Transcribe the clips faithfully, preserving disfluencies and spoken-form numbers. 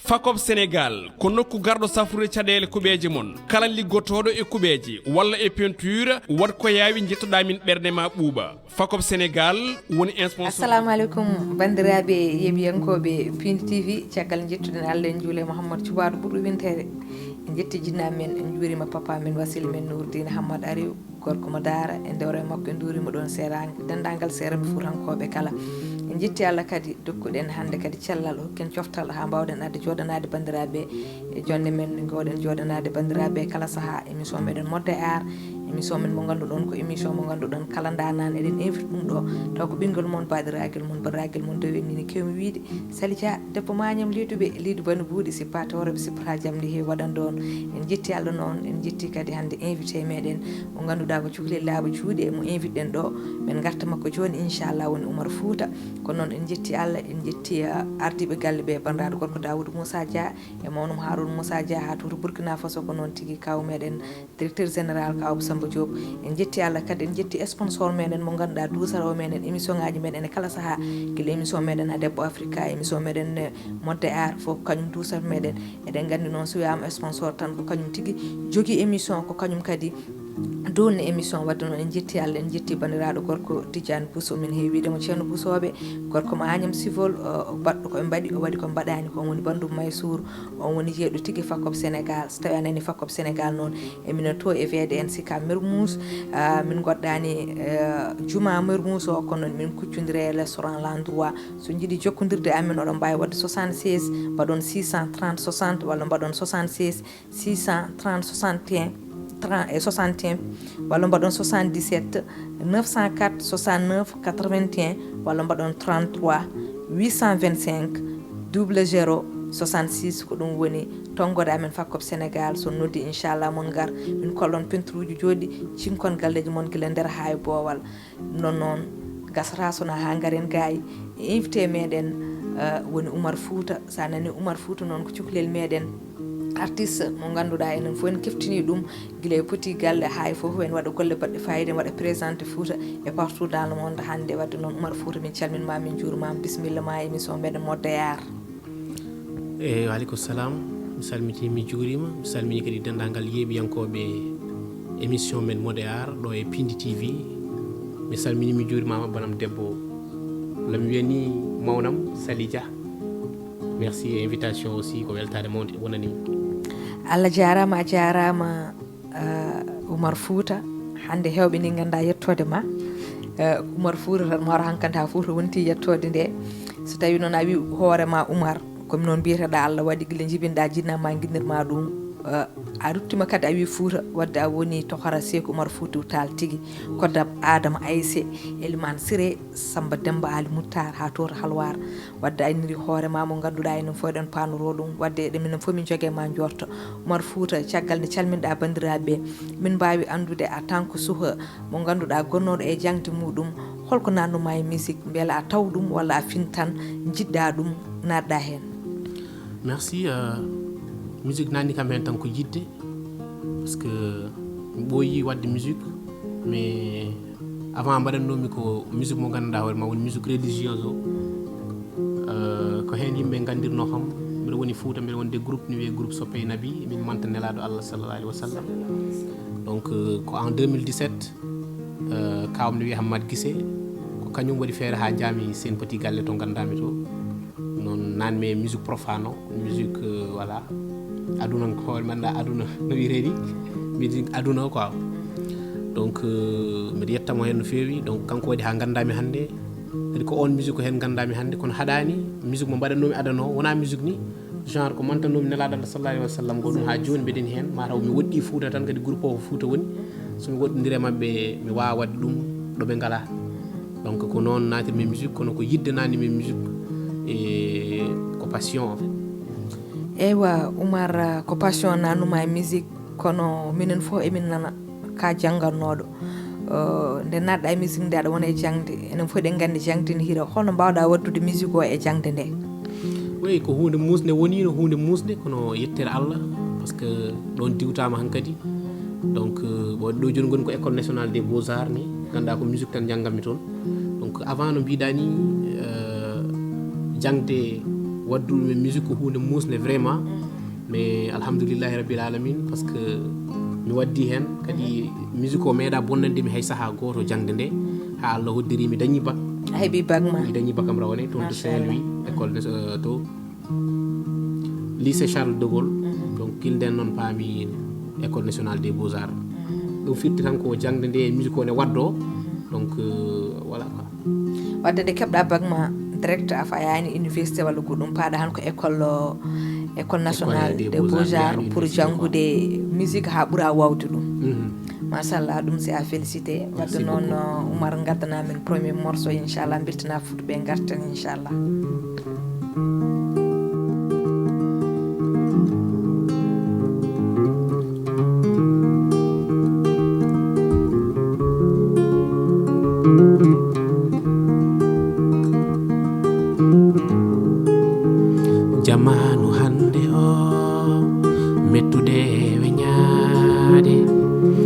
Facob Sénégal ko nokku garɗo safrude caɗeele kuɓeeje mon. Kala liggotooɗo e kuɓeeje walla e peinture, waɗ ko yaawi, njettoɗaa min, ɓernde ma ɓuuɓa. Facob Sénégal woni sponsor. Assalamu aleykum, banndiraaɓe yeeɓiyankooɓe Pindi T V. Caggal njettuɗen Allah, en njuule Mouhammad Cubaɗo ɓurɗo winteede. En njetti jinnaaɓe men, en njuurima papa men, wasila men Nourdine Hammad Ariw, gorko mo Daara, en ndewra e makko, en nduurima ɗoon seeraange, denndaangal seeranɓe fuutankooɓe kala. En njetti Allah kadi, dokkuɗen hannde kadi cellal, hokken coftal haa mbaawɗen adde jooɗanaade banndiraaɓe e jonde men, ngooɗen jooɗanaade banndiraaɓe kala sahaa. Émission meɗen Modde Aar, émission men mo ngannduɗon ko émission mo ngannduɗon kala ndaanaan eɗen invite ɗum ɗo, taw ko ɓinngol mon, baɗiragel mon, baɗiragel mon, dewe nini kewmi wiide, Sali Dia, debbo mañam liiduɓe, liidu bano buuɗi, sippa tawreɓe, sippata jamɗi heewi waɗande on. En jetti Allah noon, en jetti kadi hannde invité meɗen mo ngannduɗaa ko cukalel laaɓa juuɗe, mo invite ɗen ɗo, men ngarta makko jooni, inchallah, woni Oumar Fouta. Ko noon en jetti Allah, en jetti, uh, ardiiɓe galle ɓe, banndiraaɗo gorko Daoudou Moussa Dia e mawnum Harouna Moussa Dia haa to Burkina Faso, ko noon tigi kaw meɗen directeur général Kaw Samba Diop. En jetti Allah kadi, en jetti sponsor meɗen mo ngannduɗaa duusara o meɗen émission ngaji meɗen e kala sahaa, gila émission meɗen a debbo Africa, émission meɗen, eh, Modde Aar, fof ko kañum duusara meɗen. Eɗen nganndi noon so wiyaama sponsor tan ko kañum tigi jogii émission, ko kañum kadi doolni émission. Wadde noon en jetti Allah, en jetti banndiraaɗo gorko Tidiane Bousso, min heewi wiide mo Ceerno Boussooɓe, gorko mo Agnam Civol, o baɗɗo ko ɓe mbaɗi, o waɗi ko mbaɗaani ko, woni banndum Maysour. On woni jeeɗo tigi Facob Sénégal. So tawii a nanii Facob Sénégal noon, e minen to e V D N Sicap Mermoz, ah, min ngoɗɗaani, eh, juma Mermoz o, kono noon min kuccondire e restaurant L'Endroit. So njiɗi jokkondirde e amen, oɗon mbaawi waɗde soixante-seize, mbaɗon six cent trente soixante, walla mbaɗon soixante-seize, six cent trente soixante et un, trente et soixante et un, walla mbaɗon soixante-dix-sept, neuf cent quatre, soixante-neuf, quatre-vingt-un, walla mbaɗon trente-trois, huit cent vingt-cinq, double zéro, soixante-six. Ko ɗum woni tonngode amen Facob Sénégal. So noddi, inchallah, mon ngar, min kollon peinturuuji jooɗi, cinkon galleeji mon gila nder haa e boowal. Non noon, gasata so na haa ngaren gaay. E invité meɗen, eh, woni Oumar Fouta. Sa nani Oumar Fouta noon, ko cukalel meɗen, artiste mo ngannduɗaa enen fof en keftini ɗum gila e poti galle haa e fof, en waɗa golle baɗɗe fayida, en waɗa présenté Fouta e partout dans le monde hannde. Wadde noon, Oumar Fouta, min calminma, min njuurima, bisimilla ma e émission meɗen Modde Aar. E, wa aleykum salam. Mi salmiti, mi juurima. Mi salmini kadi denndaangal yeeɓiyankooɓe émission men Modde Aar ɗo e Pindi T V. Mi salmini, mi juurima banam debbo. Wala mi wiyani mawnam Sali Dia. Merci e invitation aussi, ko weltaare mawnde wonani. Allah jaaraama, a jaaraama. Ah, Oumar Fouta, hannde heewɓe ni ngannda yettoode ma. Eh, Oumar Fouta tan, mawɗo hankadi haa Fouta wonti yettoode nde. So tawii noon a wii hoore ma Oumar, ko mi noon mbiyeteɗaa, Allah waɗi gila njibinɗaa jinnaa ma, nginnir ma ɗum. Eh, a ruttima kadi a wii Fouta, wadde a woni tohara Seeku Oumar Fouta Taal tigi. Ko dab Adama Aysé, Elimane Siré, Samba Demba Ali Moutar, haa to Halwar. Wadde a inniri hoore ma mo ngannduɗaa enen fof eɗen paanoro ɗum. Wadde eɗen minen fof min njogee ma njoorto. Oumar Fouta, caggal nde calminɗaa banndiraaɓe ɓe, min mbaawi anndude en tant que suka mo ngannduɗaa gonnooɗo e jaŋde muɗum, holko naatnuma e musique? Mbela a taw ɗum walla a fin tan njiɗɗaa ɗum naatɗaa heen? Merci, euh, musique naatni kam heen tan ko yiɗde, parce que mi ɓooyi waɗde musique, mais avant mbaɗatnoomi ko musique mo ngannduɗaa hoore ma woni musique religieuse o. Euh, ko heen yimɓe nganndirnoo kam. Mbiɗa woni Fouta, mbiɗa wonde groupe ne wiyee groupe Soppey Nabi, min manta Nelaaɗo Allah sallallahu alayhi wa sallam. Donc, euh, ko en deux mille dix-sept, euh, kawam ne wiyee Hammad Guissé, ko kañum waɗi feere haa njaami Sen Petit Galle to nganndaami to. Noon naatmi e musique profane o, musique, euh, voilà, aduna ko hoore, mi anndaa aduna no wiyetee ni, musique aduna o quoi. Donc, euh, mbiɗa yetta mo heen no feewi. Donc, kanko waɗi haa nganndaami hannde. Kadi ko oon musique ko heen nganndaami hannde, kono haɗaani musique mo mbaɗatnoomi adana o, wonaa musique ni, genre ko mantanoomi Nelaaɗo Allah sallallahu alayhi wa sallam, ko ɗum haa jooni mbeɗen heen. Mataw mi woɗɗii Fouta tan, kadi groupe o ko Fouta woni. So mi woɗɗondiri e maɓɓe, mi waawa waɗde ɗum ɗo ɓe ngalaa. Donc, ko noon naatirmi musique, kono ko yiɗde naatnimi musique, e ko passion, en fait. Eywa, Oumar, ko passion naatnuma e musique, kono minen fof emin nana ka janngannooɗo. Uh, nde naatɗa e musique nde, aɗa wona e jaŋde. Enen fof eɗen nganndi jaŋde ne hiira. Holno mbaawɗa waɗdude musique o e jaŋde nde? Oui, ko huunde muusnde, woniino huunde muusnde, kono yettere Allah, parce que ɗoon diwtaama hankadi. Donc, euh, bon, ɗo jooni ngoni ko École Nationale des Beaux-Arts ni, ngannduɗaa ko musique tan njannganmi toon. Donc, avant no mbiɗaa ni, euh, jaŋde Waddu men musique ko huunde muusnde vraiment. Mais alhamdulillahi rabbil alamin, parce que mi waddi heen kadi. Musique o meeɗa bonnande mi hay sahaa gooto jaŋde nde, haa Allah hoddiri mi dañi bac. A heɓi bac ma? Mi dañi bac am rawane toon to Saint-Louis, école de, euh, to lycée Charles de Gaulle. Donc gila ndeen noon paami école nationale des beaux-arts. Ɗum firti tan ko jaŋde nde musique o ne waddoo. Donc, euh, voilà quoi. Wadde nde keɓɗa bac ma direct, a fayaani université walla ko ɗum, paaɗa han ko école, école nationale des beaux-arts pour janngude musique haa ɓura waawde ɗum. Machallah, ɗum c'est à féliciter. Wadde noon, Oumar, ngaddana men premier morceau, inchallah, mbeltina fuɗɓe, ngarten, inchallah. Jamaanu hannde o, mettude weñaade,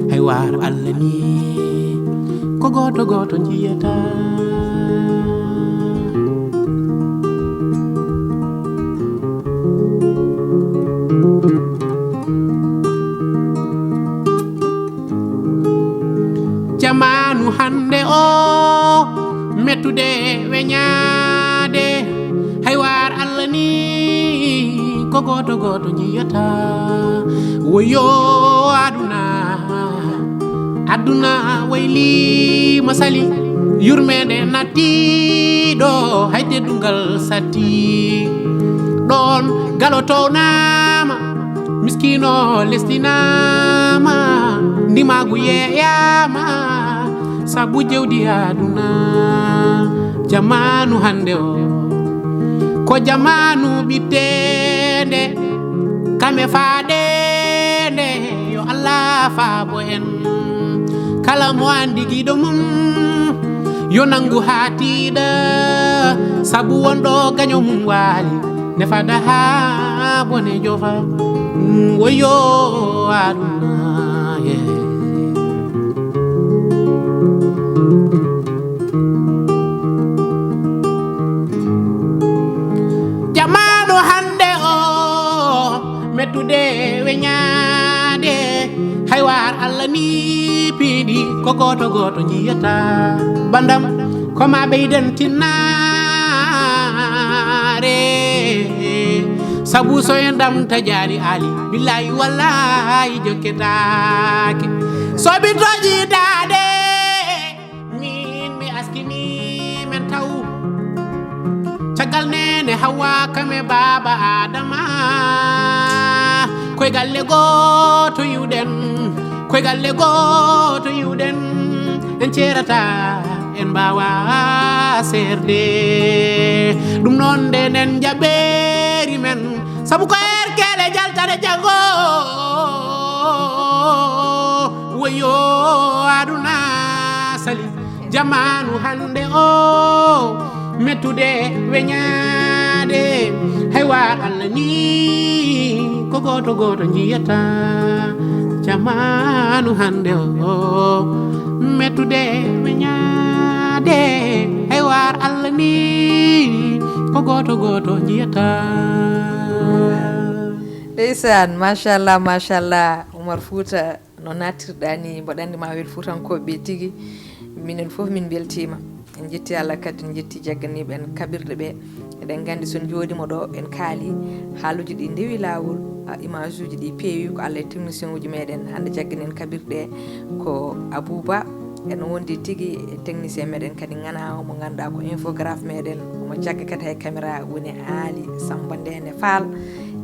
hay waar Allah ni, ko gooto gooto njiyata. Jamaanu hannde o, mettude weñaade, hay waar Allah ni, ko gooto gooto njiyata. Woyo aduna, aduna wayli masali, yurmeende natti ɗo, hay teddungal satti. Ɗoon galo townaama, miskiino lesɗinaama, ndimaagu yeeyaama, sabu jewdi aduna. Jamaanu hannde o, ko jamaanu ɓitteende, kame faaɗeende, yo Allah faabo en. Kala mo anndi giɗo mum, yo nanngu haa tiiɗa, sabu wonɗo gaño mum waali, ne fada haa bone jofa. Mm, woyo aduna, yeah. Jamaanu hannde o, mettude weñaade, hay waar Allah ni piindi, ko gooto gooto njiyata. Bandam, ko ma ɓeyden tinnaare, sabu so en ɗam tajaani aali, billahi wallahi jokketaake. So ɓe toƴitaade, min mi askini men taw. Caggal nene Hawa kame baaba Adama, koye galle gooto iwɗen, koye galle gooto iwɗen, en ceerata, en mbaawa seerde. Ɗum noon nde nen jaɓeeri men, sabu ko erkele jaltare jago. Woyo aduna sali, jamaanu hannde o, mettude weñaade, hay waar Allah ni, ko gooto gooto njiyata. Jamaanu hannde o, mettude weñaade, hay waar Allah ni, ko gooto gooto njiyata. Ndeysaan, machallah, machallah, Oumar Fouta. No nattirɗa ni, mboɗo anndi ma wel Fuutankooɓe ɓe tigi. Minen fof min mbeltiima. En njetti Allah kadi, en njetti jagganiiɓe en kaɓirɗe ɓe. Eɗen nganndi so en njooɗiima ɗo, en kaali haaluuji ɗi ndewi laawol, a, image uji ɗi peewi, ko Allah e technicien uji meɗen. Hannde jaggani en kaɓirɗe ko Abouba. En wondi tigi e technicien meɗen kadi ŋana, omo ngannduɗaa ko infographe meɗen. Omo jagga kadi hay caméra woni Aali Samba Ndene Fall.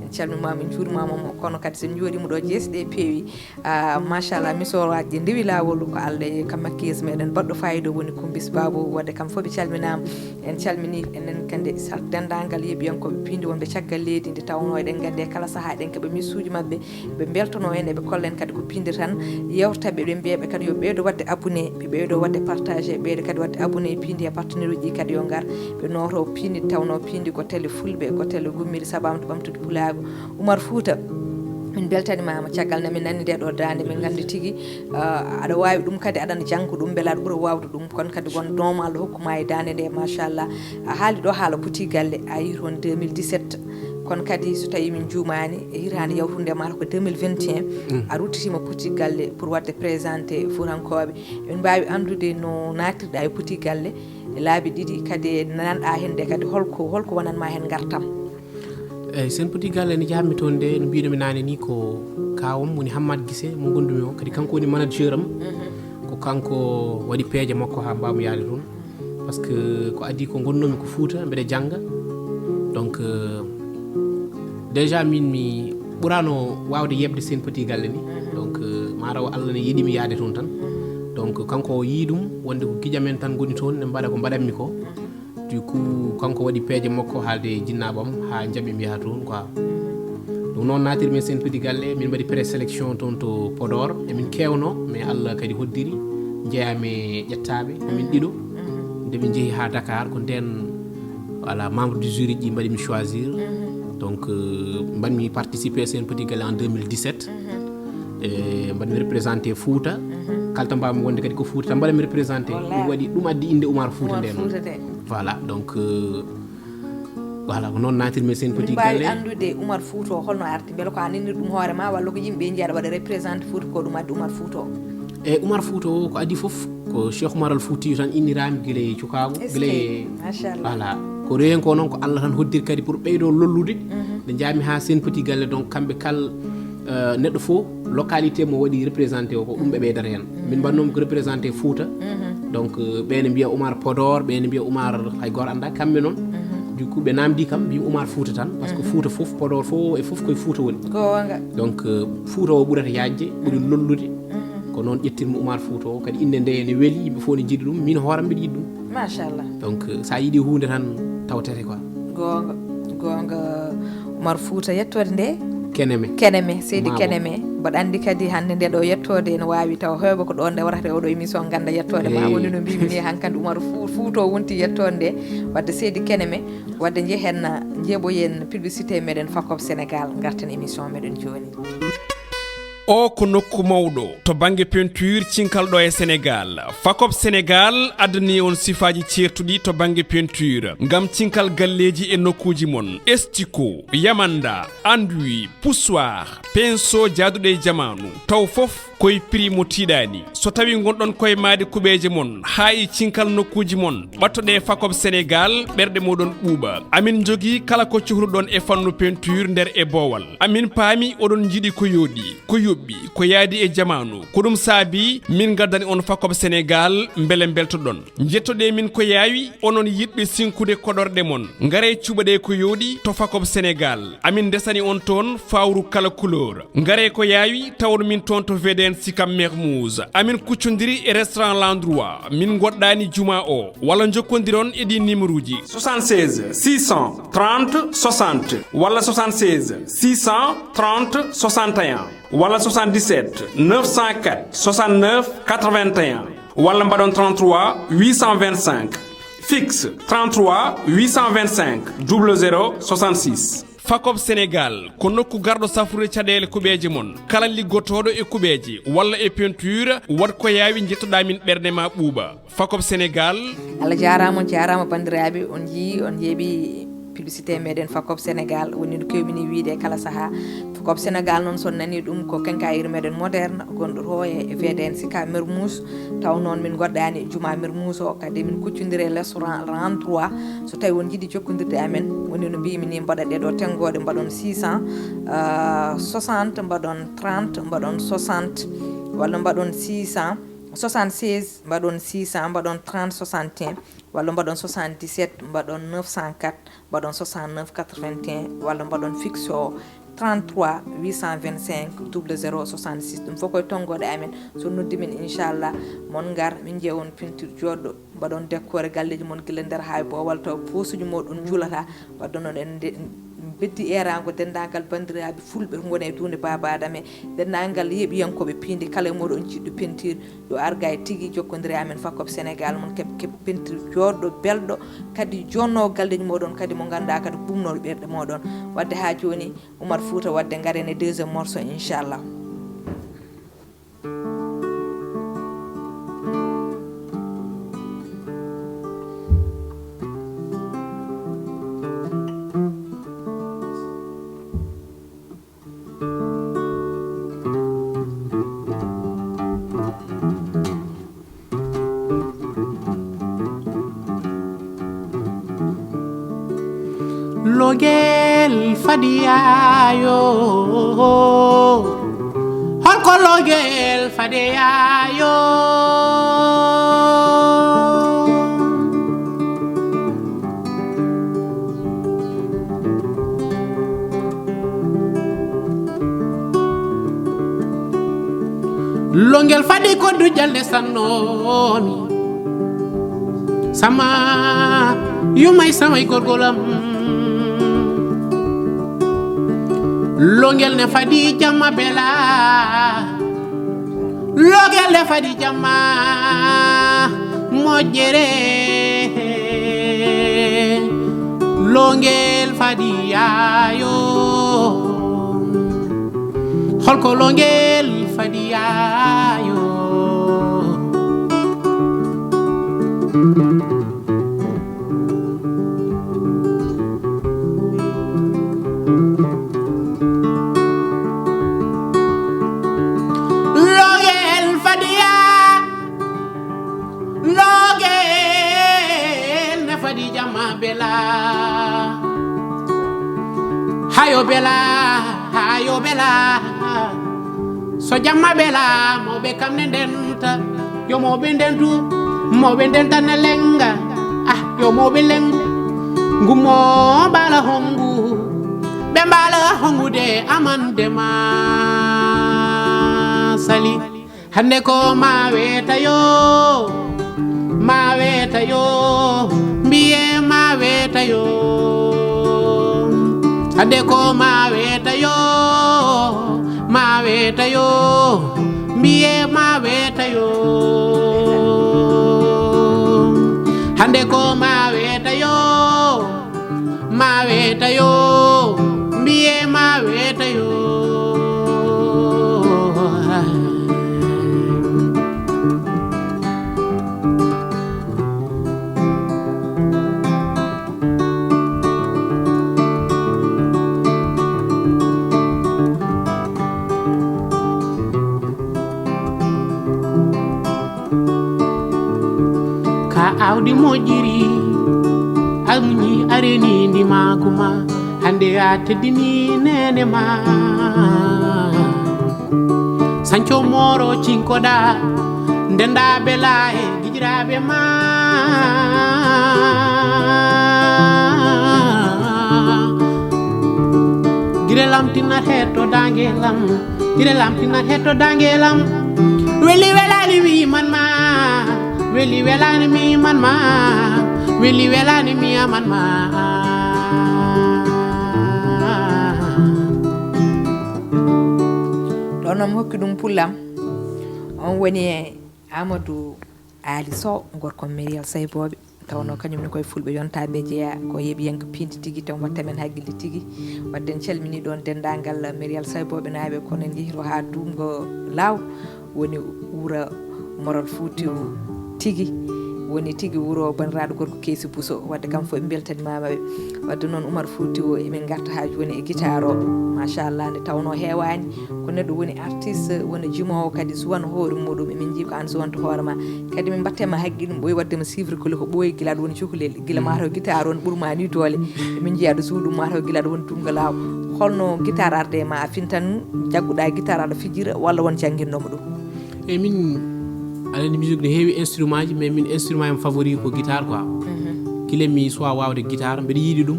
En calminii mo, en njuuriima mo, kono kadi so en njooɗiima ɗo, jeese ɗe peewi. Ah, machallah, misoraaji ɗi ndewi laawol, ko Allah e ka makkiyes meɗen baɗɗo faayiida woni Kumbis Babu, wadde kam fof ɓe calminaama. En calminii enen kadi sar-, denndaangal yeeɓiyankooɓe piindi wonɓe caggal leydi, nde tawnoo eɗen nganndi e kala sahaa eɗen keɓa misuuji maɓɓe, ɓe mbeltonoo en, eɓe kolla en kadi ko piindi tan, yewtaɓe, ɓe mbiyaɓe kadi yo ɓeydo waɗde abonné, ɓe ɓeydo waɗde partagé, ɓeydo kadi waɗde abonné e piindi e partenaire uji kadi yo ngar, ɓe nooto piindi tawnoo piindi ko télé fulɓe, ko télé gummiri sabaamde ɓamtude pulaagu. Oumar Fouta. Min mbeltanimaama caggal nde min nani nde ɗo daande, min nganndi tigi, ah, aɗa waawi ɗum kadi, aɗa jannga ɗum, mbela aɗa ɓura waawde ɗum. Kono kadi won doom Allah hokkuma e daande nde, machallah. A haali ɗo haala Petit Galle, a yii toon deux mille dix-sept. Kono kadi so tawii min juumaani, e hitaande yawtunde mataw ko deux mille vingt et un, a ruttitima Petit Galle pour waɗde présenté Fuutankooɓe. Min mbaawi anndude no naatirɗa e Petit Galle e laabi ɗiɗi, kadi nanɗa heen nde kadi holko, holko wonanma heen ngartam? Eyyi, Sen Petit Galle, nde jahatmi toon nde, no mbiɗomi naane ni, ko kaawam woni Hammad Gise mo ngonndumi o, kadi kanko woni manager am. Ko kanko waɗi peeje makko haa mbawmi yaade toon. Par ce que ko adii ko ngonnoomi ko Fuuta, mbeɗa jannga. Donc, euh, déjà min mi ɓuraano waawde yeɓde Sen Petit Galle ni. Donc, euh, mataw Allah ne yiɗi mi yaade toon tan. Donc, kanko o yii ɗum, wonde ko giƴam en tan ngoni toon, ne mbaɗa ko mbaɗanmi ko. Du coup, kanko waɗi peeje makko haalde e jinnaaɓam haa njaɓi mi yaha toon quoi. Ɗum noon naatirmi e Sen Petit Galle, min mbaɗi présélection toon to Podor, emin keewno, mais Allah kadi hoddiri, njeyaami e ƴettaaɓe, min ɗiɗo. Nde min njehi haa Dakar, ko ndeen, voilà, membre du jury ji mbaɗi mi choisir. Donc, euh, mbaɗmi participé Sen Petit Galle en deux mille dix-sept. E mbaɗmi représenté Fouta. Kala to mbawmi wonde kadi ko Fouta tan mbaɗami représenté. Ɗum waɗi, ɗum addi innde Oumar Fouta nde noon. Voilà, donc, euh, voilà, ko noon naatirmi e Sen Petit Galle. Min mbaawi anndude Oumar Fouta o holno arti? Mbele ko an innir ɗum hoore ma, walla ko yimɓe njiya aɗa waɗa représenté Fouta, ko ɗum addi Oumar Fouta o? E Oumar Fouta o, ko adii fof, ko Cheikh Oumar Al Fouti tan inniraami gila e cukaagu, gila e, machallah, voilà. Ko rewiyankooɓe noon, ko Allah tan hoddiri kadi pour ɓeydo lollude. Nde njaami haa Sen Petit Galle, donc kamɓe kala, euh, neɗɗo fof, localité mo waɗi représenté o, ko ɗum ɓe ɓeydata heen. Min mbaɗnoomi ko représenté Fouta. Donc, euh, ɓe ne mbiya Oumar Podor, ɓe ne mbiya Oumar hay gooto annda, kamɓe noon. Du coup, ɓe naamndii kam, mbiimi Oumar Fouta tan, par ce que Fouta fof, Podor fof, e fof koye Fouta woni. Goonga. Donc, euh, Fouta o ɓurata yaajde, ɓuri lollude. Ko noon ƴettirmi Oumar Fouta o, kadi innde nde ene weli, yimɓe fof ne njiɗi ɗum, min hooram mbiɗa yiɗi ɗum. Machallah. Donc, euh, so a yiɗi huunde tan tawtete quoi. Goonga, goonga. Oumar Fouta, yettoode nde? Keneme. Keneme, seydi Keneme. Mboɗo anndi kadi hannde nde ɗo yettoode ene waawi taw heewɓe ko ɗo ndewrata e oɗo émission ngannda yettoode ma. Woni no mbimi ni, hankadi Oumar Fou-, Fouta o wonti yettoode nde. Wadde seydi Keneme, wadde njehen, njeeɓoyen publicité meɗen Fakop Sénégal, ngarten émission meɗen jooni. O ko nokku mawɗo to bannge peinture cinkal ɗo e Sénégal. Fakop Sénégal addani on sifaaji ceertuɗi to bannge peinture ngam cinkal galleeji e nokkuuji mon. Estiko, yamanda, anduwi, poussoir, pinceau jaaduɗo e jamaanu. Taw fof koye prix mo tiiɗaani. So tawi ngonɗon koye maadi kuɓeeje mon haa e cinkal nokkuuji mon, ɓattoɗe Fakop Sénégal, ɓerɗe moɗon ɓuuɓa. Amin njogii kala ko cohluɗon e fannu peinture nder e boowal. Amin paami oɗon njiɗi ko yooɗi, ko yoɓɓi, ko yaadi e jamaanu. Ko ɗum saabi min ngaddani on Fakop Sénégal, mbele mbeltoɗon. Njettoɗe min ko yaawi, onon yiɗɓe sinkude koɗorɗe mon. Ngare cuɓaɗe ko yooɗi to Fakop Sénégal. Amin ndesani on toon fawru kala couleur. Ngare ko yaawi, tawon min toon to V D N Sicap Mermoz. Amin kuccondiri e restaurant L'Endroit. Min ngoɗɗani juma o. Walla njokkondiron e ɗi numéro ji. Soixante-seize six cent trente soixante walla soixante-seize six cent trente soixante et un walla soixante-dix-sept neuf cent quatre soixante-neuf quatre-vingt-un walla mbaɗon trente-trois huit cent vingt-cinq. Fixe trente-trois huit cent vingt-cinq double zéro soixante-six. Fakop Sénégal ko nokku garɗo safrude caɗeele kuɓeeje mon. Kala liggotooɗo e kuɓeeje walla e peinture, waɗ ko yaawi, njettoɗaa min, ɓernde ma ɓuuɓa. Fakop Sénégal. Allah jaaraama, on jaaraama banndiraaɓe, on njii, on njeeɓi publicité meɗen Fakop Sénégal, woni no kewmi ni wiide e kala sahaa. Fakop Sénégal noon, so on nanii ɗum, ko quincaillerie meɗen moderne, gonɗo to e V D N Sicap Mermoz. Taw noon min ngoɗɗani juma Mermoz o, kadi min kuccondiri e restaurant L'Endroit. So tawi on njiɗi jokkondirde e amen, woni no mbimi ni, mbaɗa ɗeɗo tenngoɗe, mbaɗon six cent soixante, mbaɗon trente, mbaɗon soixante, walla mbaɗon six cent soixante-seize, mbaɗon six cent, mbaɗon trente soixante et un, walla mbaɗon soixante-dix-sept, mbaɗon neuf cent quatre, mbaɗon soixante-neuf quatre-vingt-un, walla mbaɗon fixe o trente-trois huit cent vingt-cinq double zéro soixante-six. Ɗum fof koye tonngoɗe amen. So noddi min, inchallah, mon ngar, min ƴeewon peinture jooɗɗo, mbaɗon décoré galleeji mon gila nder haa e boowal, taw posuji moɗon njulata, wadde noon en nde-, Beddi eeraango denndaangal banndiraaɓe fulɓe ngoni e duunde Baaba Adama e denndaangal yeeɓiyankooɓe piindi kala e mooɗon jiɗɗo peinture, yo ar ga e Tigi, jokkondire e amen Fakop Sénégal, mon keɓ keɓ peinture jooɗɗo, belɗo, kadi jonnoo galleeji mooɗon, kadi mo ngannduɗaa kadi ɓuuɓnooɗo ɓerɗe mooɗon. Waɗde haa jooni, Oumar Fouta, waɗde ngaren e deuxième morceau, inchallah. Logel fadiyaayo, holko logel fadiyaayo? Longel fadi ko dujal nde sannoomi. Sama yumay samay gorgolam. Longel ne fadi jamma bela. Longel ne fadi jamma mojjere. Longel fadi yaayo. Holko longel fadi yaayo? Logel fadiya, logel ne fadi jama bela. Hayo bela, hayo bela. So jamma bela, mawɓe kam ne ndenta. Yo mawɓe ndentu, mawɓe ndenta ne lenga. Ah, yo mawɓe leng. Ngumo mbala hongu. Ɓe mbala hongude amande ma. Sali. Hande ko ma weta yo. Ma weta yo. Mbiye ma weta yo. Hande ko ma weta yo. Ma weta yo. Mbiye ma weta yo. Hande ko ma weta yo. Ma weta yo. Mbiye ma weta yo. Ka awdi moƴƴiri, a muñi, a reni ndimaagu ma, hande a teddini neene ma. Sanco moro cinkoɗa, ndenda bela e gijiraɓe ma. Gire lamtina hetto dange lam, gire lamtina hetto dange lam. Weli welani mi man ma, weli welani mi man ma, weli welani mi aman ma. Ɗon noon mi hokki ɗum pullam. On woni e Amadou Ali Sow, gorko Miriel Saybooɓe. Tawnoo kañum ne koye fulɓe yontaa ɓe jeyaa, ko yeeɓiyanke piindi tigi, taw mbaɗta men hakkille tigi. Waɗde en calminii ɗoon denndaangal Miriel Saybooɓe naaɓe, kono en njehiro haa Duumgo Laaw, woni wuro Moral Fuuti o tigi, woni tigi wuro banndiraaɗo gorko Keesi Buso. Waɗde kam fof en mbeltanimaama ɓe. Waɗde noon Umar Fuuti o, emin ngarta haa jooni e gitaar o. Machallah, nde tawnoo heewaani ko neɗɗo woni artiste, woni jimoowo, kadi suwan hoore muɗum. Emin njii ko aan suwanta hoore ma. Kadi min mbatte ma haqqil, ɗum ɓooyi waɗde ma suivre koli ko ɓooyi gila aɗa woni cukalel, gila mataw gitaar on ɓurma ni doole. Emin njiya aɗa suuɗu mataw gila aɗa woni Duumgo Laaw. Holno gitaar arde ma, a fintan jagguɗa gitaar aɗa fijira walla won jannginnooma ɗum? E min, aɗa anndi musique ne heewi instrument ji, mais min instrument am favori ko guitare quoi. Kila mi suwa waawde guitare, mbeɗa yiɗi ɗum.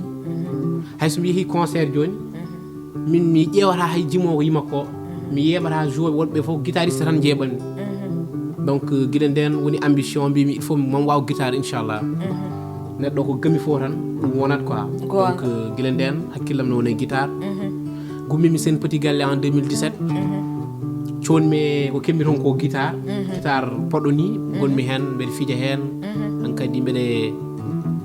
Hay so mi yehi concert jooni, min mi ƴeewata hay jimoowo yima ko. Mi yeeɓata joueur wonɓe fof guitariste tan njeeɓanmi. Donc gila nden woni ambition, mbimi il faut man waaw guitare inchallah. Neɗɗo ko gami fof tan ɗum wonat quoi. Donc, euh, gila ndeen hakkillam no woni e guitare. Gummimi Sen Petit Galle en deux mille dix-sept. Coonmi ko kemmi toon ko guitare. Guitare poɗɗo ni, ngonmi heen, mbeɗa fija heen. Hankadi mbeɗa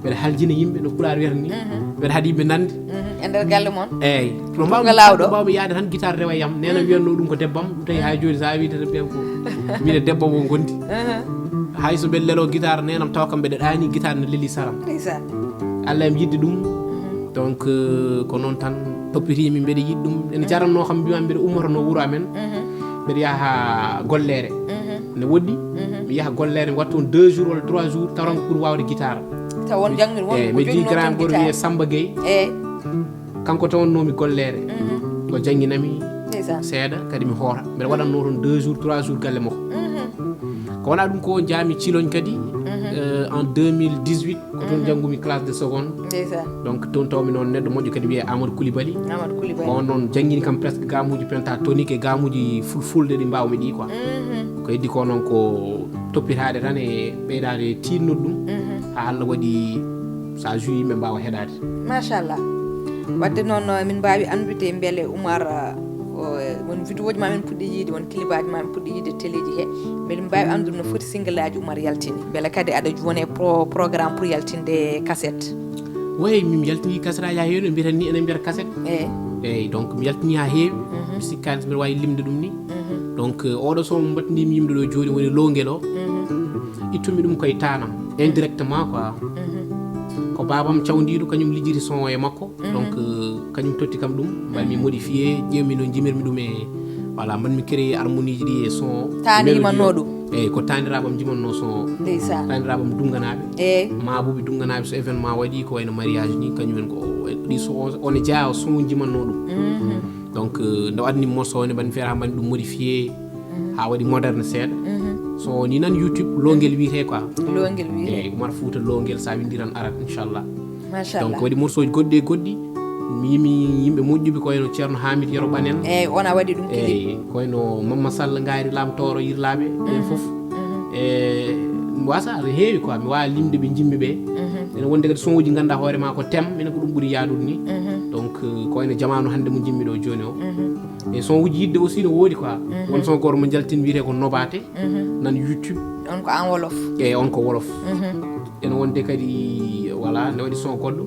mbeɗa haljina yimɓe no pulaar wiyata ni. Mbeɗa haɗi yimɓe nande. E nder galle mon? Eyyi. Ɗum mbawmi, lawɗo mbawmi yaade tan guitare rewa yam. Nena wiyatno ɗum ko debbam, ɗum tawi ha joni sa wi tan ɓen ko mine debbam o gondi. Hay so mbeɗa lelo guitare nenam tawa kam mbeɗa ɗaani guitare ne leli saram. Ndeysan. Allah em yidde ɗum. Donc, euh, ko noon tan toppitimi, mbeɗa yiɗi ɗum. Ene jaranno kam mbima mbeɗa ummotono wuro amen. Mbeɗa yaha gollere. Ne woɗɗi mi yaha gollere mi watta on deux jours walla trois jours taw tan pour wawde guitare. Taw on jangir won. Eyyi, ko mi jii grand goto wiye Samba Gueye. Eyyi. Kanko tawannoomi gollere. O jannginami seeɗa kadi mi hoota. Mbeɗa waɗatnoo toon deux jours trois jours galle makko. Ko wonaa ɗum ko njaami Ciloñ kadi, euh, en deux mille dix-huit, ko toon njanngumi classe de seconde. Donc toon tawmi noon neɗɗo moƴƴo kadi wiyee Amadou Coulibaly. Ko on noon janngini kam presque gamuuji pentatonique e gamuuji fulfulde ɗi mbaawmi ɗi quoi. Ko heddi ko noon ko toppitaade tan e ɓeydaade tiiɗnude ɗum. Haa Allah waɗi so a juwi yimɓe mbaawa heɗaade. Machallah. Wadde noon, eh, min mbaawi anndude mbele Oumar, eh, o, eh, won vidéoji ma min puɗɗi yiide, won clipaaji ma min puɗɗi yiide teleeji he. Mbele min mbaawi anndude no foti single aji Oumar yaltini. Mbele kadi aɗa woni e pro-, programme pour yaltinde cassette? Way, min yaltini cassette aji haa heewi, no mbiyeten ni, enen mbiyata cassette. Eyyi. Eyyi, donc mi yaltini haa heewi. Mi sikkaani so mbiɗa waawi limde ɗum ni. Donc, eh, oɗo son mbaɗtindimi yimde ɗo jooni woni Lowngel o. Ittumi ɗum koye tanam, indirectement quoi. Ko babam cawndiiɗo, kañum lijjiti son o e makko. Donc, euh, kañum totti kam ɗum, mbaɗmi modifié, ƴeewmi no jimirmi ɗum e, voilà, mbaɗmi créé harmonieji ɗi e son o. Taani mélodie o. Yimanno ɗum. Eyyi, ko taaniraaɓam jimanno son o. Ndeysan. Taaniraaɓam Dunganaaɓe. Eyyi. Maabuɓe Dunganaaɓe, so événement waɗi, ko wayno mariage ni, kañum en ko, ɗi son o, on e jeyaa o son jimanno ɗum. Donc, euh, nde o adni morceau o ne, mbaɗmi feere haa mbaɗmi ɗum modifié, haa waɗi moderne seeɗa. So ni nan YouTube, Lowngel wiyetee quoi. Lowngel wiyetee. Eyyi, Oumar Fouta Lowngel, sa winndi tan arat, inchallah. Machallah. Donc waɗi morceau ji goɗɗi e goɗɗi. Mi yimi yimɓe moƴƴuɓe ko wayno Ceerno Hamid Yero Ɓanen. Eyyi, on a waɗi ɗum clip. Eyyi, ko wayno Mamma Sall Ngayri Lam Tooro Yirlaaɓe, ɓen fof. E mi wasa aɗa heewi quoi, mi wawa limde ɓe jimmi ɓe. Ene wonde kadi son uji ganduɗa hoore ma ko thème, minen ko ɗum ɓuri yaadude ni. Donc, euh, ko wayno jamanu hande mo jimmi ɗo joni o. E son uji yidde aussi no woodi quoi. Won son goto mo jaltin wiyete ko Nobate. Nan YouTube. On ko en wolof. Eyyi, on ko wolof. Ene wonde kadi, voilà, ne waɗi son goɗɗo.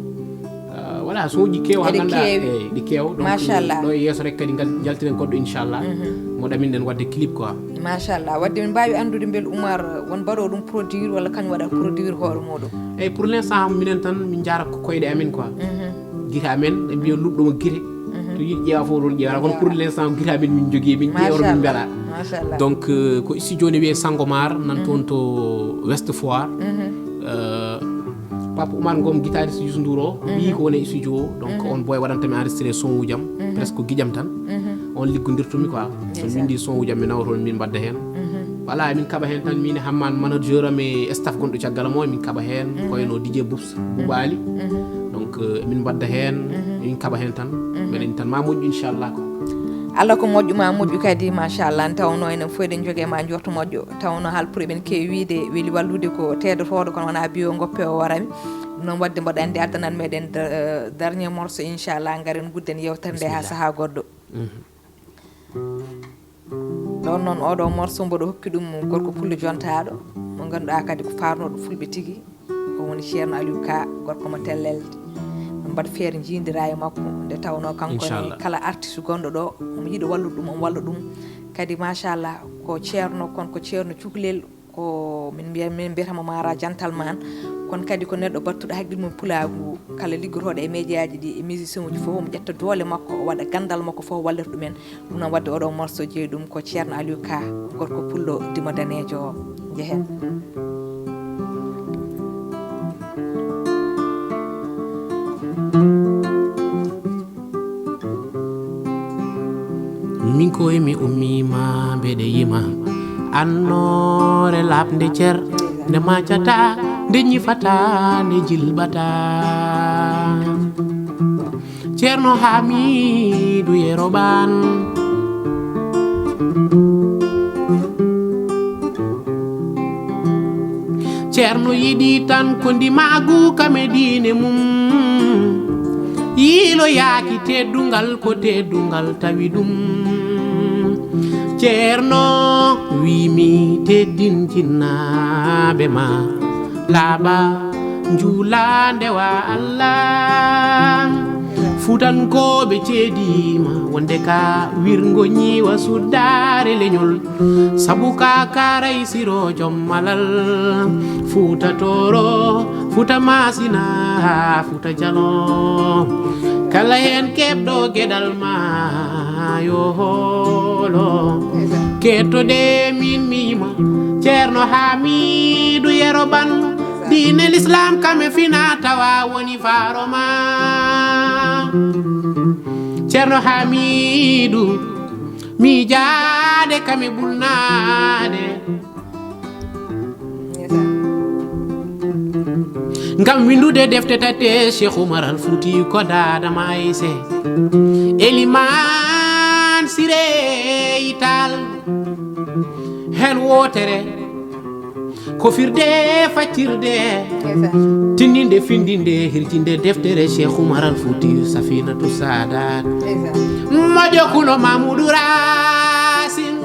Euh, voilà, son uji keew ha ganduɗa. Eyyi, ɗi keew. Donc, machallah. Ɗo e yeeso rek kadi ngal jaltiren goɗɗo inchallah. Mo ɗaminɗen wadde clip quoi. Machallah. Wadde min mbawi andude mbel Oumar won mbaɗo ɗum produire walla kañum waɗa produire hoore muɗum? Eyyi, pour l'instant minen tan min jaara ko koyɗe amen quoi. Gite amen, ɓe mbiya luɗɗo mo gite. To yiɗi ƴeewa fof ɗon ƴeewata. Kono pour l'instant gite amen min jogui, min ƴeewata, min mbela. Machallah. Donc, euh, ko studio ne wiyee Sangomar, nan toon to West Foire. Euh, Papa Oumar Ngom, guitariste Youssou Ndour o, ɓiyi ko woni e studio o. Donc on boy waɗanta mi enregistré son uji am. Presque ko giƴam tan. On liggodirtumi quoi. So min windi son uji am mi nawa toon min mbadda heen. Voilà, min kaɓa heen tan, min e Hamman, manager am e staff gonɗo caggal am o, min kaɓa heen. Ko wayno D J Boubs, Boubali. Donc, euh, min mbadda heen, min kaɓa heen tan. Mbeɗen tan ma moƴƴu inchallah quoi. Allah ko moƴƴu ma moƴƴu kadi, machallah. Nde tawno enen fof eɗen jogii ma njorto moƴƴo. Tawno haalpure ɓen keewi wiide weli wallude ko teedotoɗo, kono wona biyo ngoppe o warami. Ɗum noon wadde mboɗo anndi addanan meɗen der-, dernier morceau, inchallah, ngaren gudden yewtere nde ha saha goɗɗo. Ɗon noon oɗo morceau mboɗo hokki ɗum gorko pullo jontaaɗo, mo ngannduɗaa kadi ko faarnooɗo fulɓe tigi. O woni Ceerno Aliou Ka, gorko mo tellelde. Min mbaɗa feere njiidira e makko, nde tawnoo kanko ne, inchallah, kala artiste gonɗo ɗo, omo yiɗi wallude ɗum, omo walla ɗum. Kadi, machallah, ko ceerno, kono ko ceerno cukalel, ko min mbiya, min mbiyata mo Mara gentleman. Kono kadi ko neɗɗo battuɗo haqqil mum pulaagu. Kala liggotooɗo e média ji ɗi, e musicien uji fof, omo ƴetta doole makko, o waɗa ganndal makko fof, o wallita ɗumen. Ɗum noon wadde oɗo morceau jeyi ɗum ko Ceerno Aliou Ka, gorko pullo dimo daneejo o. Njehen. Min koye mi ummiima mbeɗe yima, annoore laaɓnde cer, nde maacata, nde ñifata, nde jilɓata. Ceerno Hamiidu Yero Ɓaan. Ceerno No yiɗi tan ko ndimaagu kam e diine mum. Yiiloyaaki teddungal ko teddungal tawi ɗum. Ceerno wiimi teddin jinnaaɓe ma laaɓa njuula ndewa Allah. Fuutankooɓe ceediima wonde ka wirngo ñiiwa suddaare leñol. Sabu ka karay siro jom malal. Fuuta Tooro, Fuuta Maasina, Fuuta Jalo. Kala heen keɓɗo geɗal ma yo hoolo. Kettoɗe min miima Ceerno Hamiidu Yero Ban. Diine Lislaam kam e fina tawa woni faaro ma. Ceerno Hamiidu miijaade kam e ɓulnaade. Ngam windude defte tate Cheikh Oumar Al Fouti ko daada ma Ayse. Eliman Sirey Tall. Heen wootere ko firde faccirde. Tindinde findinde hirjinde deftere Cheikh Oumar Al Fouti Safinatu Sadat. Moƴo kuno Mamoudou Racine.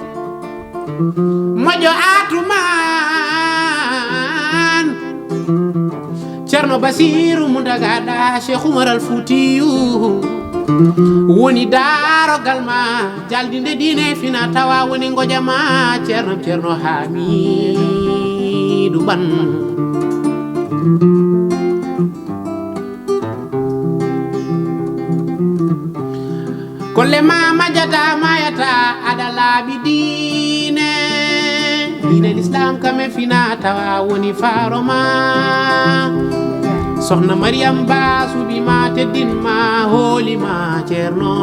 Moƴo Atuman. Ceerno Basiiru Muntaga ɗa Cheikh Oumar Al Foutiyou. Woni daarogal ma jaldinde diine fina tawa woni ngoja ma Ceerno Ceerno Hamiidu Ban. Golle ma majjata mayata aɗa laaɓi diine. Diine Lislaam kam e fina tawa woni faaro ma. Sohna Mariyam Ba suɓi ma teddin ma hooli ma Ceerno.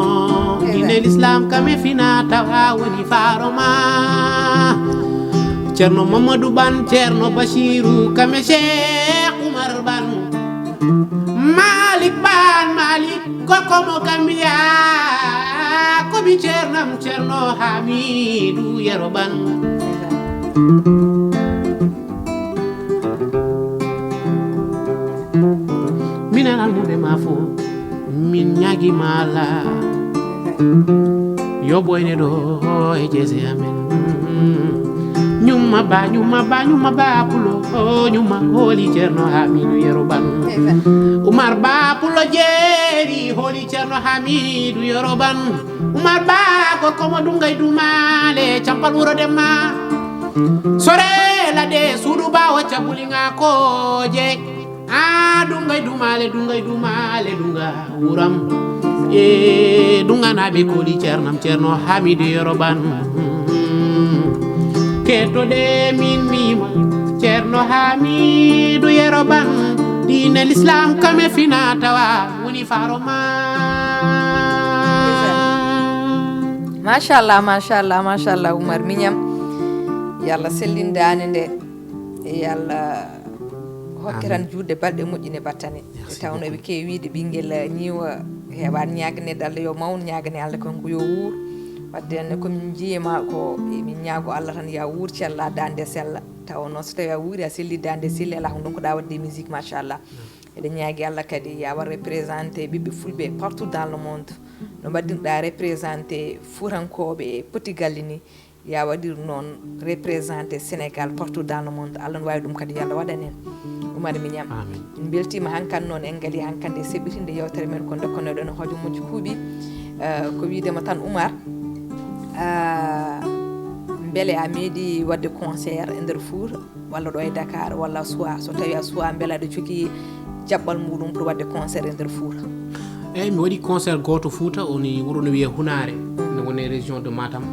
Diine Lislaam kam e fina tawa woni faaro ma. Ceerno Mamadou Ban, Ceerno Bachiru kam e Cheikh Oumar Ban. Malik Ban, Malik gorko mo Gambia. Ko mi ceernam Ceerno Hamiidu Yero Ban. Minen almuɓe ma fof min ñaagi ma Allah. Yo ɓooyne ɗo e jeese amen. Ñumma ba, ñumma ba, ñumma ba pulo, o ñumma hooli Ceerno Hamiidu Yero Ban. Umar ba pulo jeeri hooli Ceerno Hamiidu Yero Ban. Umar ba gorko mo Dunga e Dumaale campal wuro Demma. Sore lade suudu bawo cabuli nga koje. A Dunga e Dumaale, Dunga e Dumaale, Dunga wuram. E Dunga naɓe koli ceernam Ceerno Hamiidu Yero Ban. Kettoɗe min mima Ceerno Hamiidu Yero Ban. Diine Lislaam kam e fina tawa woni faaro ma. Machallah, machallah, machallah, Oumar Mignam. Yo Allah sellin daande nde. Yo Allah hokke tan juutde balɗe moƴƴi ne battane. E tawno ɓe keewi wiide ɓinngel ñiiwa heewaani ñaagane Allah yo mawn, ñaagane Allah kanko yo wuur. Wadde ne ko min njiyema ko min ñaago Allah tan ya wuur cella daande sella. Taw noon so tawi a wuuri a selli daande selli ala ko ndonkoɗa wadde musique machallah. Eɗen ñaagi Allah kadi ya war représenté ɓiɓɓe fulɓe partout dans le monde. No mbaɗirɗa représenté fuutankooɓe e poti galle ni. Ya waɗir noon représenté Sénégal partout dans le monde. Allah no wawi ɗum kadi yo Allah waɗan en. Oumar Mignam. Amin. En beltima hankan noon en ngali hankande seɓɓitinde yewtere men ko dokkonoɗen hojo moƴƴi kuuɓi. Uh, ko wiidema tan Oumar, uh, beele a meeɗi wadde concert e nder Fouta walla ɗo e Dakar walla soit so tawi a soit beele aɗa jogui jaɓɓal muɗum pour wadde concert e nder Fouta? Eyyi, mi waɗi concert goto Fouta, woni wuuro no wiye Hunare, no woni e région de Matam.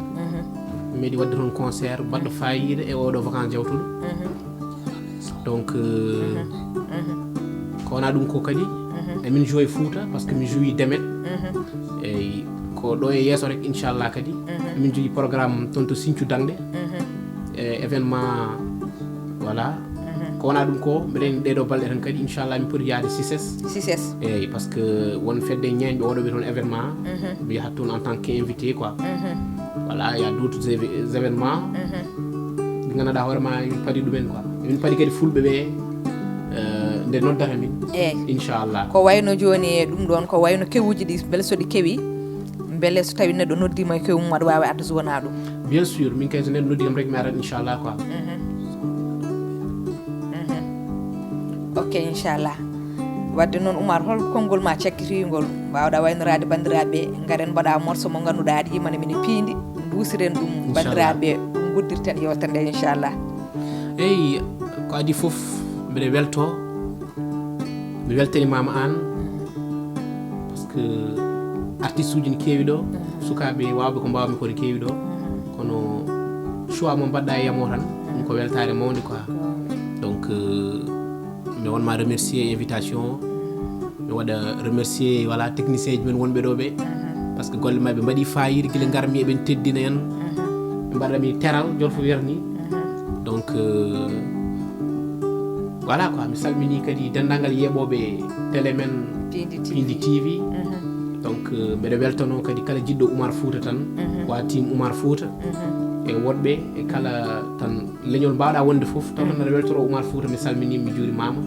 Mi meeɗi wadde toon concert baɗɗo fayida e oɗo vacance jawtuɗo. Donc euh, ko wona ɗum ko kadi emin joue Fouta parce que mi joue Demet. Eyyi, ko ɗo e yesso rek inchallah kadi emin jogui programme toon to Sinthiou Dangde. E événement voilà. Ko wona ɗum ko mbeɗen ɗeɗo balɗe tan kadi inchallah mi poti yaade Cices. Cices. Eyyi, parce que won fedde ñañɓe oɗo wi toon événement. Mi yahat toon en tant que invité quoi. Voilà, il y a d'autres événements. Ɗi ganduɗa hoorema min paadi ɗumen quoi. Min paadi kadi fulɓe ɓe. Nde noddata min. Eyi. Inchallah. Ko wayno jooni e ɗum ɗoon, ko wayno kewuuji ɗi, mbele so ɗi kewi, mbele so tawi neɗɗo noddiima e kewu mum, aɗa waawi addude wona ɗum. Bien sûr, min kay so neɗɗo noddi kam rek mi arat inchallah quoi. Ok, inchallah. Wadde noon, Oumar, hol konngol ma cakkitiingol mbaawɗa waynoraade banndiraaɓe? Ngaren mbaɗa morso mo ngannduɗaa aɗa yimana min e piindi, nduusiren ɗum. Banndiraaɓe, ɗum nguddirten yewtere nde inchallah. Eyi, ko adii fof, mbiɗa weltoo. Mi weltanimaama aan, parce que artiste uji ne keewi ɗo, sukaaɓe waawɓe ko mbaawmi ko ne keewi ɗo, kono choix mo mbaɗɗa e yamo tan, ɗum ko weltaare mawnde quoi. Donc, mi wonma remercier invitation o. Mi waɗa remercier, voilà, technicien ji men wonɓe ɗo ɓe, parce que golle maɓɓe mbaɗi fayida, gila ngarmi eɓen teddina en, ɓe mbaɗami teral jolfo werni. Donc, voilà quoi, mi salmini kadi denndaangal yeeɓooɓe télé men Piindi T V. Donc, mbeɗa weltanoo kadi kala jiɗɗo Oumar Fouta tan, wa team Oumar Fouta, e woɗɓe e kala tan leñol mbaawɗa wonde fof, taw tan aɗa weltoro Oumar Fouta, mi salminiima, mi juurimaama.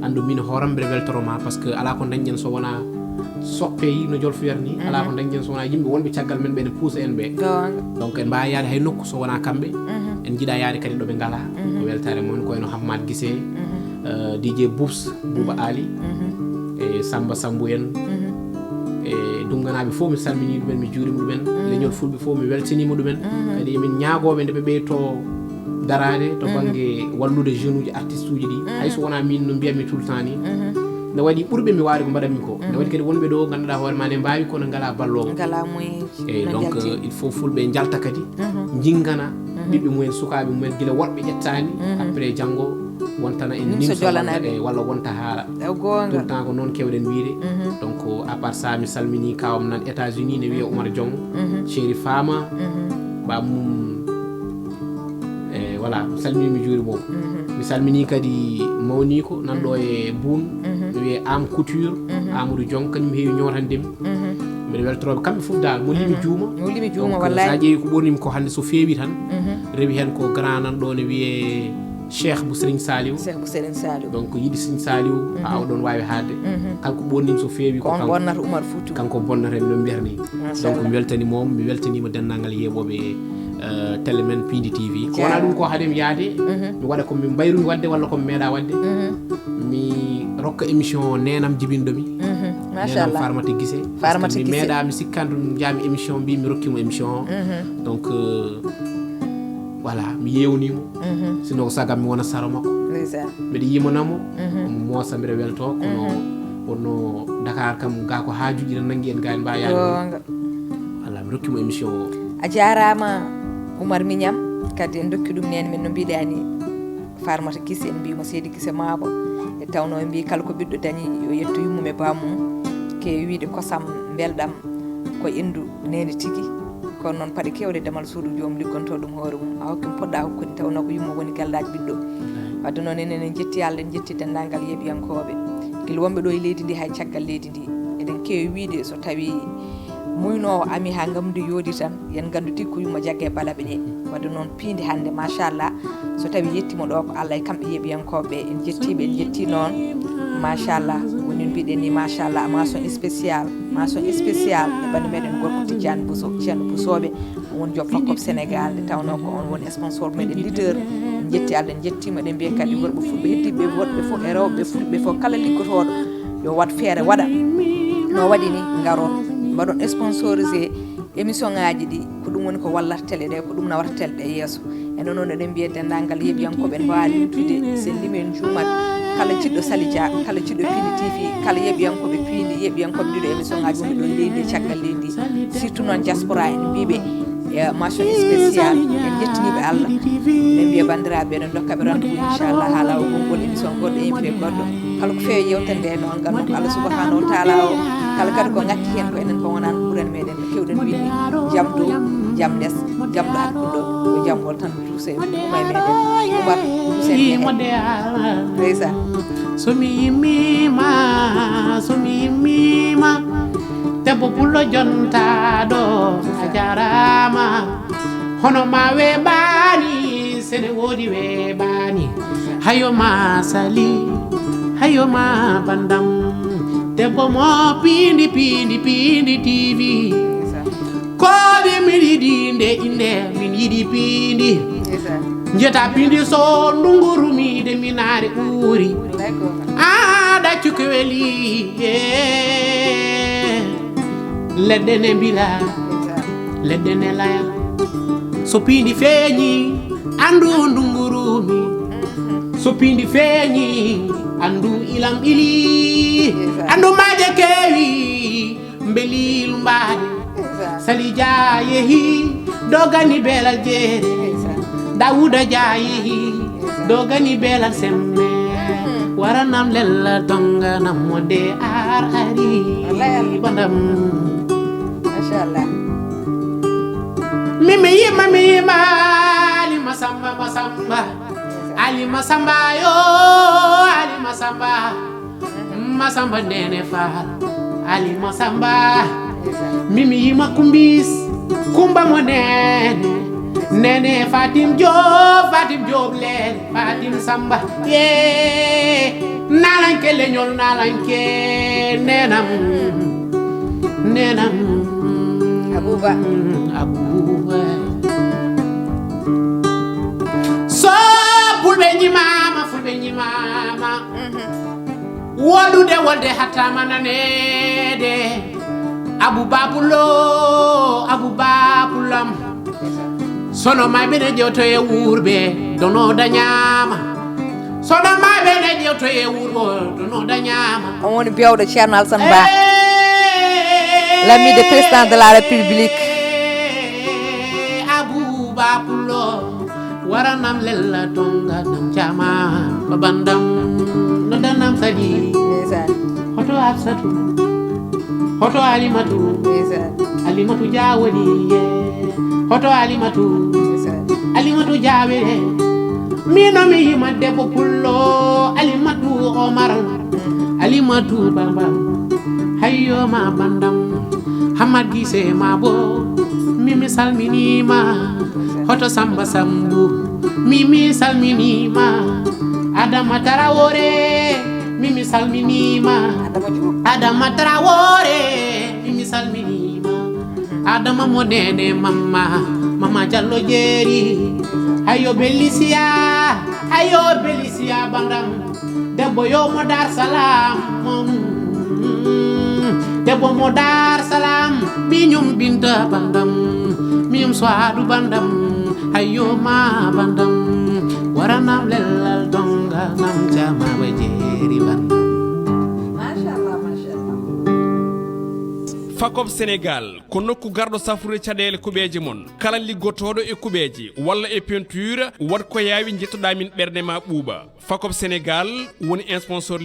Anndu min hooram mbeɗa weltoro ma, parce que alaa ko dañɗen so wonaa soppe yi no jolfo wiyata ni, alaa ko dañɗen so wonaa yimɓe wonɓe caggal men ɓe ene puusa en ɓe. Donc en mbaawa yaade hay nokku so wonaa kamɓe. En njiɗa yaade kadi ɗo ɓe ngalaa. Ko weltaare mon ko eno Hammat Gise, D J Boubs, Bouba Ali, e Samba Sambu en, e Dunganaaɓe fof mi salminii ɗumen, mi juurima ɗumen. Leñol Fulɓe fof mi weltaniima ɗumen. Kadi emin ñaagooɓe nde ɓe ɓeyto daraade to bannge wallude jeune uji, artiste uji ɗi. Hay so wonaa min no mbiyatmi tout le temps ni, ne waɗi ɓurɓe mi waawde ko mbaɗatmi ko. Ne waɗi kadi wonɓe ɗo ngannduɗaa hoore ma ne mbaawi kono ngalaa balloowo. Ngalaa moyen. Eyi, donc il faut Fulɓe njalta kadi, njingana ɓiɓɓe mumen, sukaaɓe mumen, gila woɗɓe ƴettaani, après janngo wontana en nimsa walla, e, walla wonta haala. Tout le temps ko noon kewɗen wiyde. Donc à part ça, mi salmini kawam nan États-Unis, ne wiye Oumar Diong, Chéri Fama, bamum, e, voilà, mi salmini, mi juurima mo. Mi salmini kadi mawniiko nan ɗo e Boune, ne wiye Am Couture, Amadou Diong, kañum heewi ñootande mi. Mbiɗa weltorooɓe kamɓe fof dal, mo limi juuma. Mo limi juuma, donc wallahi. Sa ƴeewi ko ɓurnimi ko hannde, so feewi tan, rewi heen ko grand nan ɗo ne wiyee Cheikh bu Serigne Saliou. Cheikh bu Serigne Saliou. Donc yiɗi Serigne Saliou, a awa ɗoon waawi haalde. Kala ko ɓurnimi so feewi ko on kanko bonnata Oumar Fouta. Kanko bonnata mi, no mbiyata ni. Donc mi weltani moom, mi weltaniima denndaangal yeeɓooɓe, euh, télé men Piindi T V. Ko wonaa ɗum ko haade mi yaade, mi waɗa ko mi mbayrumi waɗde walla ko mi meeɗa waɗde. Mi rokka émission o neenam jibinɗo mi. Neenam Machallah. Farmata Gise. Farmata Mi Gise. Meeɗa mi sikkaani ɗum, njaami émission, mbi mi rokki mo émission o. Donc, euh, voilà, mi yeewnii mo. Sinno ko sagam mi wona saro makko. Ndeysaan. Mbiɗa yimana mo, omo moosa, mbiɗa weltoo, kono wonno Dakar kam, gaa ko haajuuji tan nanngi en, gaa en mbaawa yaade. Goonga. Voilà, mi rokki mo émission o. A jaaraama Oumar Mignane, kadi en ndokki ɗum nene men no mbiɗa ni, Farmata Gise, en mbiima Seydi Gise Maabo. E tawno en mbi kala ko ɓiɗɗo dañi yo yetto yummum e bammum. Ke wiide kosam mbelɗam ko endu nene tigi. Kono noon paɗe kewɗe damal suudu joom liggonto ɗum hoore mum. A hokkimo poɗɗa hokkude, tawno ko yumma woni gallaaji ɓiɗɗo. Wadde noon enen en jetti Allah, en jetti denndaangal yeeɓiyankooɓe. Gila wonɓe ɗo e leydi ndi hay caggal leydi ndi. Eɗen keewi wiide so tawi muynoowo ami haa ngamdu yoodi tan, yen nganndu tigi ko yumma jagge balaɓe ɗe. Wadde noon piindi hannde, machallah, so tawi yettiima ɗo ko Allah e kamɓe yeeɓiyankooɓe ɓe. En jettiiɓe, en jetti noon, machallah, woni mbiɗen ni, machallah, mention spéciale, mention spéciale e ɓanndu meɗen gorko Tidiane Bousso, Ceerno Bousso ɓe, on woni joom Fakkob Sénégal, nde tawno ko on woni sponsor meɗen leader. En jetti Allah, en jettiima, eɗen mbiya kadi worɓe fulɓe heddiiɓe, worɓe fof e rewɓe fulɓe fof, kala liggotooɗo yo waɗ feere waɗa no waɗi ni, ngaron mbaɗon sponsorisé émission ngaji ɗi. Ko ɗum woni ko wallata télé ɗe, ko ɗum nawata télé ɗe yeeso. Enen noon eɗen mbiya denndaangal yeeɓiyankooɓe, en mbaawa limtude, so en limi en juumat. Kala jiɗɗo Sali Dia, kala jiɗɗo Piindi T V, kala yeeɓiyankooɓe Piindi, yeeɓiyankooɓe ɗiɗo émission ngaji wonɓe ɗon leydi e caggal leydi, surtout noon diaspora, en mbiɓe, e, mention spéciale, en jettiniiɓe Allah. Eɗen mbiya banndiraaɓe, eɗen ndokkaɓe rendez-vous inchallah haa laawol konngol émission goɗɗo, invité goɗɗo. Kala ko feewi yewtere nde noon, nganndu ko Allah subhanahu wa taala o, kala kadi ko ngatti heen ko enen ko wonaa ko ɓurani meɗen, ko kewɗen wiɗde, jam dow, jam les, jam ɗo hakkunde ɗo, ko jam wol tan duusa e ɗum, ɗum e meɗen. Oumar, duusa e meɗen. Ndeysaan. So mi yimmiima, so mi yimmiima, debbo pullo jontaaɗo, a jaaraama. Hono ma weeɓaani, sene woodi weeɓaani. Hayo ma Sali, Ayo ma bandam, debbo mo piindi, piindi, piindi T V. Ko ɓe min yiɗi nde innde, min yiɗi piindi. Njeta piindi so ndunguru mi de minaare ɓuri. Aɗa cukki weli, eh. Leɗɗe ne mbila, leɗɗe ne laya. So piindi feeñi, anndu ndunguru mi. So piindi feeñi, anndu ilam ili. Anndu maaje keewi, mbeli lumbaade. Sali Dia yehi, dogani belal jeere. Dawuda Dia yehi, dogani belal semme. Waranam lella donganam mo de ar ari. Wallahi, Allah. Bandam. Machallah. Mimi yima, mi yima, Ali Masamba, Masamba. Ali Masamba yo, Ali Masamba. Masamba Nene Fall, Ali Masamba. Mimi yima Kumbis, Kumba mo Nene. Nene Fatim Diop, Fatim Diop Lene, Fatim Samba. Ye, nalanke leñol, nalanke nenam. Nenam. Abuba. Abuba. So fulɓe ñimama, fulɓe ñimama. Woɗude wolde hattama nanede. Abu Babulo, Abu Babulam. Sono mayɓe ne ƴewto e wuurɓe, dono dañama. Sono mayɓe ne ƴewto e wuurɓe, dono dañama. On woni bewɗo Ceerno Alsan Ba. Eh, l'ami de président de la République. Abu Babulo. Waranam lella tonga nam jama babandam no danam sadi. Ndeysaan. Hoto Hafsatu, hoto Alimatu. Ndeysaan. Alimatu Jawoni ye. Hoto Alimatu. Ndeysaan. Alimatu Jawe. Mino mi yima debbo pullo Alimatu Omar. Alimatu Bamba. Hayyo ma bandam. Hamad Gise Mabo. Mimi salminima. Hoto Samba Sambu. Mimi salminima. Adama Tarawore. Mimi salminima. Adama Diouf. Adama Tarawore. Mimi salminima. Adama mo nene mama. Mama Jallo Jeeri. Ayo Belisiya. Ayo Belisiya bandam. Debbo yo mo Dar Salam. Mm. Debbo mo Dar Salam. Miñum Binta bandam. Miñum Soadu bandam. Hayyo ma bandam. Waranam lellal donga nam jama wajeri bandam. Machallah, machallah. Fakop Sénégal ko nokku garɗo safrude caɗeele kuɓeeje mon. Kala liggotooɗo e kuɓeeje walla e peinture, waɗ ko yaawi, njettoɗaa min, ɓernde ma ɓuuɓa. Fakop Sénégal woni sponsor